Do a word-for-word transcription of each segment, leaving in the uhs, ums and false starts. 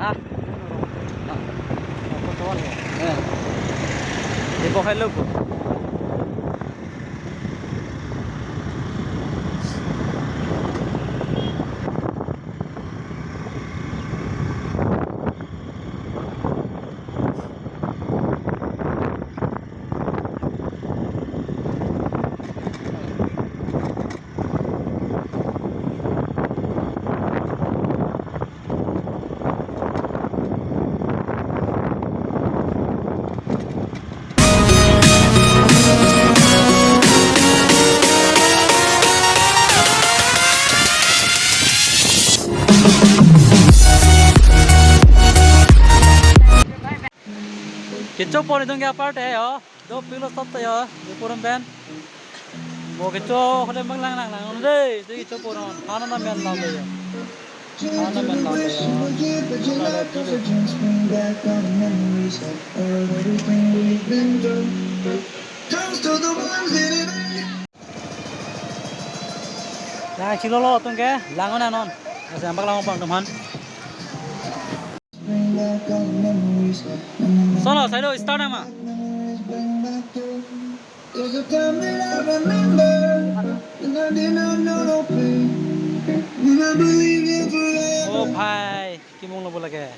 Eh. Ipo hello po. Kecho pon itum ke aparte ho. Dopiklo stop ta ho. Dopik pen. Mo kecho hole bang lang lang lang. Dei, dei kecho pon. Hana na men lang dei. Hana men lang dei. Nangchilolo atum ke, lang non non. Asa ambak lang pang teman. Sono, sai lo, start nama. Oh bhai, kimung lo bola ke.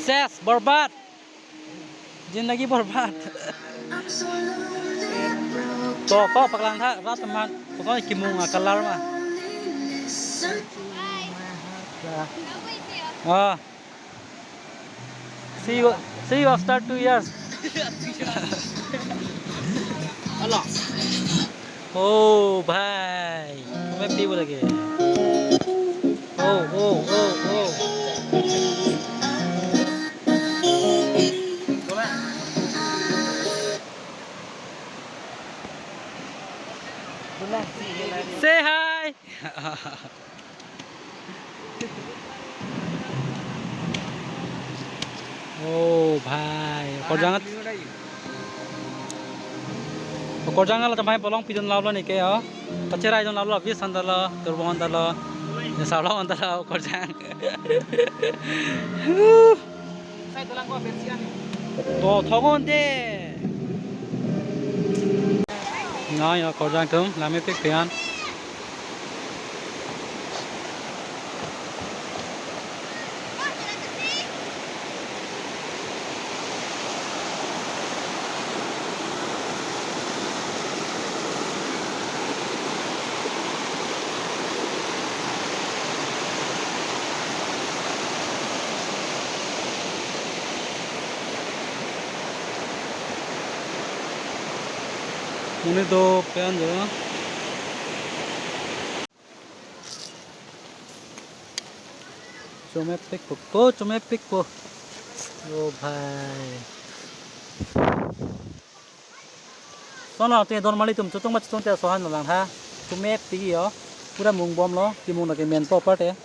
Ses, borbad. Jindagi borbad. To, to, paklang tha, rat teman. Pokoknya kimung a color ma. Ah. See you, see you after two years. Hello. Oh bhai, tumhe pibo lage. Oh, oh, oh, oh. Say hi. Oh bhai, korjang. Korjang la tamai bolong pidun lalo neke ho. Pacherai dun lalo, bis han dalo, turbo han dalo. Ya salah han dalo korjang. To thongon de. Na ya korjang atum, langmepik pian. Monit do pen jo. Chomepik po, po, chomepik po. Oh bhai. Sono te normally atum chotung ma chotung te aso han lang ha. Chomepik ho. Pura mungbomlo, kimung lake men po aparte.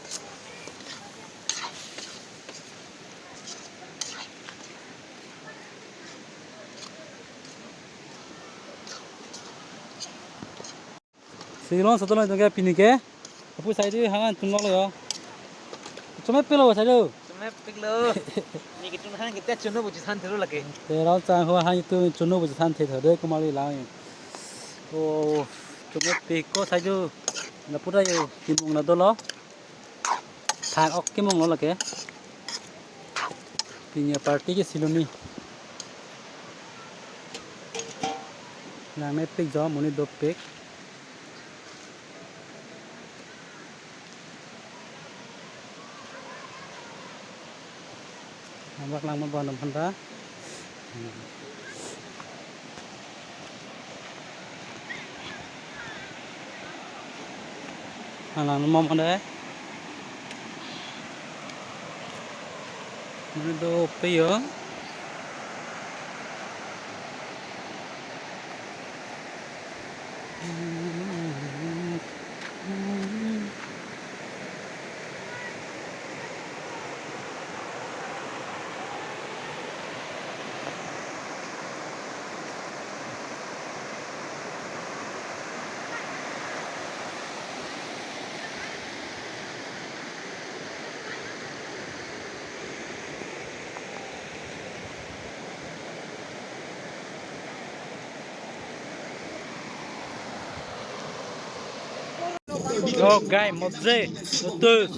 Silon sotolon itum ke pini ke. Apu sai di hangan tun lo yo. Chomepiklo sai lo. Chomepiklo. Ni ketun han kita chunu buji san thero lake. Te rao chang ho han itum chunu buji san the thero de kumali lang. Oh, chomepik ko sai lo. Lapu ta yo kimung na dolo. Thak ok kimung lo lake. Pini a-party ke siloni. Langmepik jo, monit dopik. Nambak lang mo bonom handa. Alang mo mande. Monit dopik yo. Yo, guys, mojje, lotus.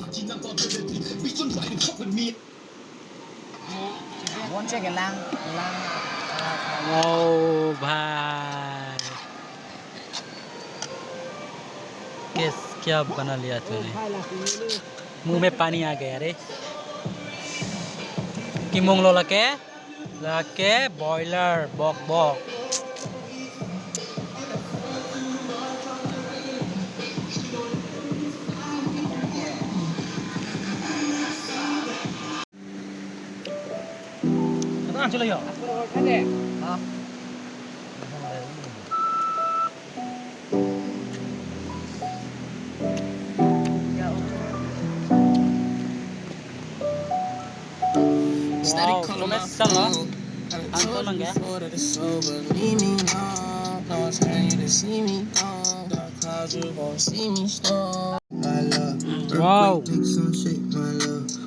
Bonche ke lang, lang. Oh, bhai. Kaise kya bana liya tune? Muh mein pani aa gaya re. Kimung lo lake? Lake boiler, bok bok. Wow, kome salo? Anto nang ya? Wow.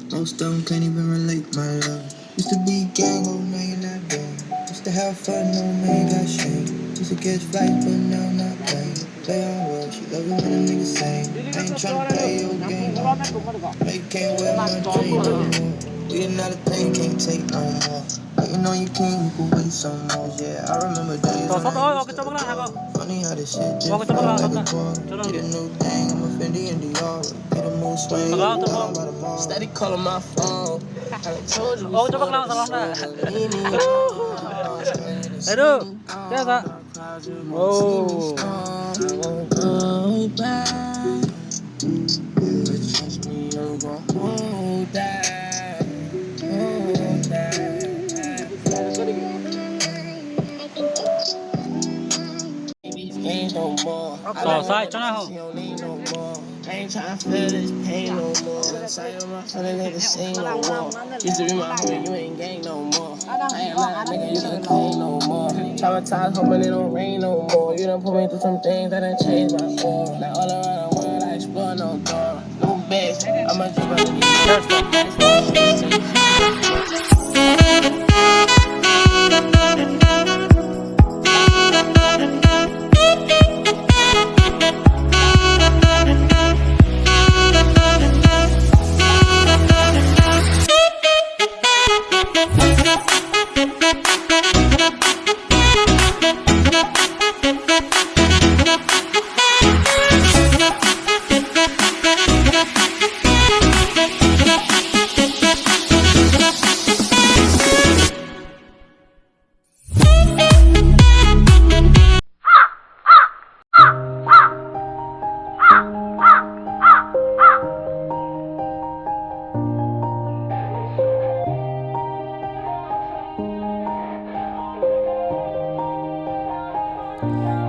Most don't can't even relate, my love. Used to be gang, oh, now you're not gang. Used to have fun, oh, now you got shame. Used to catch flights, but now I'm not playing. Play on words, she love it when a nigga sing. I ain't tryna play your game, no. They can't wear my jeans no more. We another thing, can't take no more. Waiting on your king, you can wait some more. Yeah, I remember days when I used to adore. Funny how this shit just felt like a chore. Get a new thing, I'm a Fendi and Dior. Get a mood swing, down by the mall. Steady calling my phone. I told you before that it's over. Leave me alone. Hello. Yes, sir. Oh. So, sai, chona ho. I ain't tryna feel this pain no more. Sorry, I'm not feeling like the same no more. Used to be my homie, you ain't gang no more. I ain't mad, nigga, you can claim no more. Traumatized, hoping it don't rain no more. You done put me through some things that done changed my world. Now all around the world, I explore no door. No base, I'ma just run it.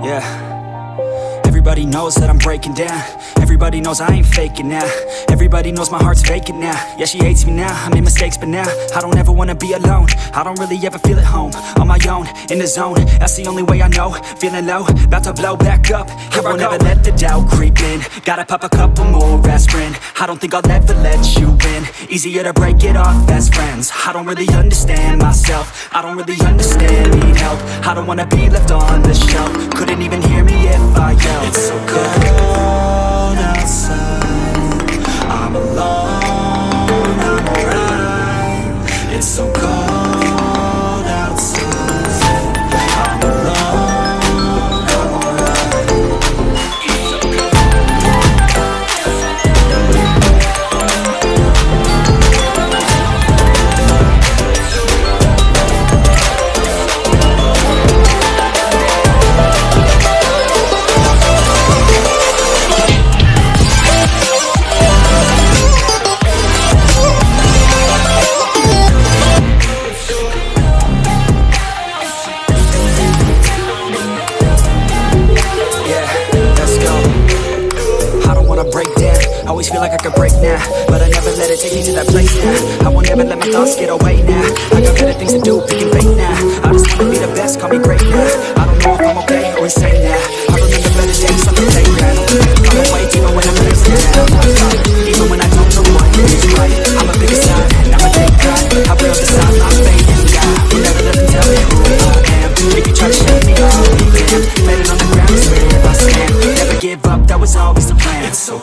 Yeah. Everybody knows that I'm breaking down. Everybody knows I ain't faking now. Everybody knows my heart's vacant now. Yeah, she hates me now, I made mistakes, but now I don't ever wanna be alone. I don't really ever feel at home, on my own, in the zone. That's the only way I know, feeling low, about to blow back up. I won't ever let the doubt creep in. Gotta pop a couple more aspirin. I don't think I'll ever let you in. Easier to break it off best friends. I don't really understand myself. I don't really understand, need help. I don't wanna be left on the shelf. Couldn't even hear me if I yelled. It's so cold outside. I'm alone, I'm alright. It's so cold outside. I'm alone, I'm alright. Yeah, let's go. I don't wanna break down. Always feel like I could break now, but I never let it take me to that place now. I won't ever let my thoughts get away now. I got better things to do, picking fake now. I just wanna be the best, call me great now. I don't know if I'm okay or insane now. I remember better days on the playground. I'm awake even when I'm facing down. Even when I don't know what is right, I'ma pick a side and I'ma take pride. I will decide my fate and die. Will never let them tell me who I am. If you try to shut me up, I'll be damned. Planet on the ground is where I stand. Never give up, that was always the plan. It's so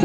ओ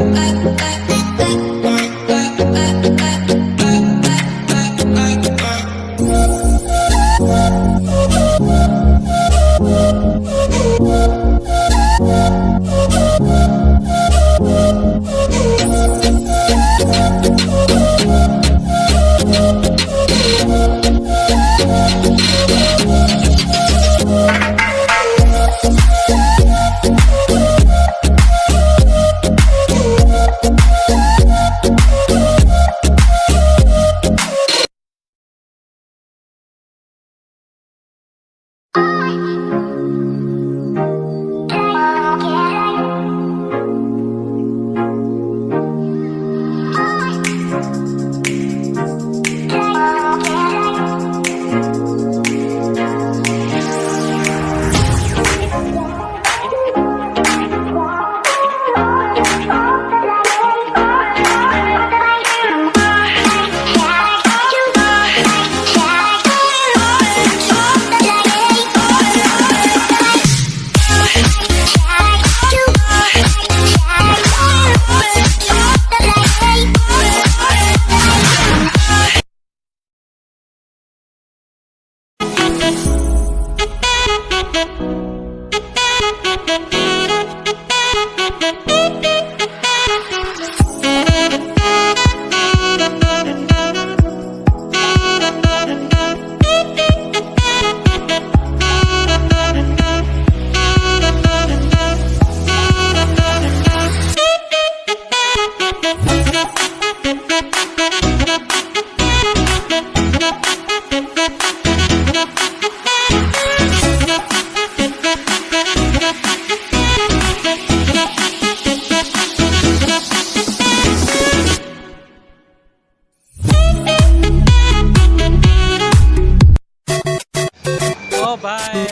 भाई,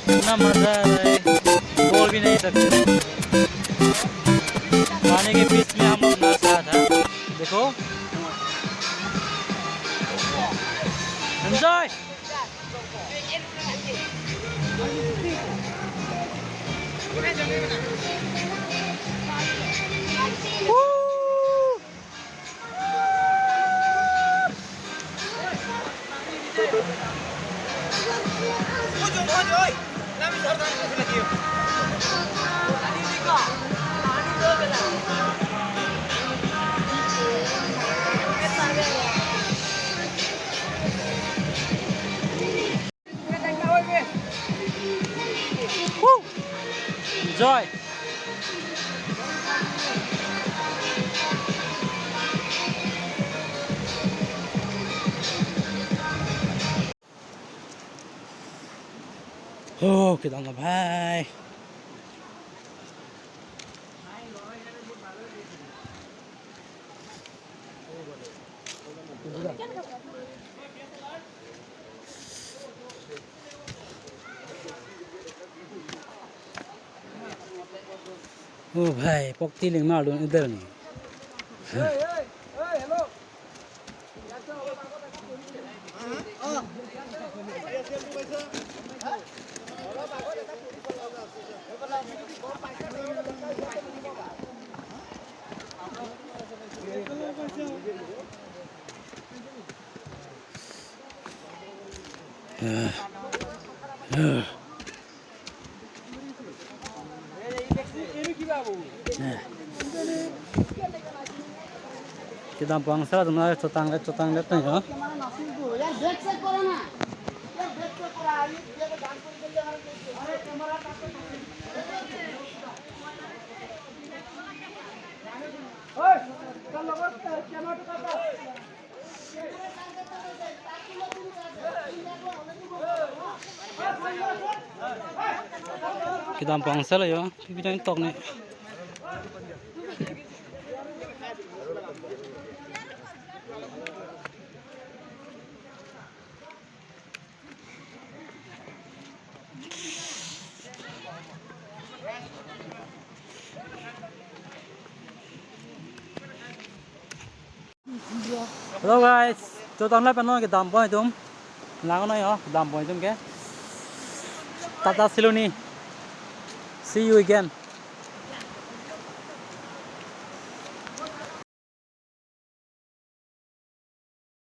इतना मजा आ रहा है, बोल भी नहीं सकते। पानी के बीच में हम लोग नाच रहा था, देखो, enjoy. Enjoy. Oh, kedam lo bhai. Oh bhai, pokti lingma alun idhar nahi. Kedam pangsa atum nangchotanglet chotanglet nang yo. Kedam pangsa lo yo, pipi dang tok ne. Hello guys, chotanglo pen non kedam pon atum. Lang non yo, kedam pon atum ke. Tata Siloni. See you again.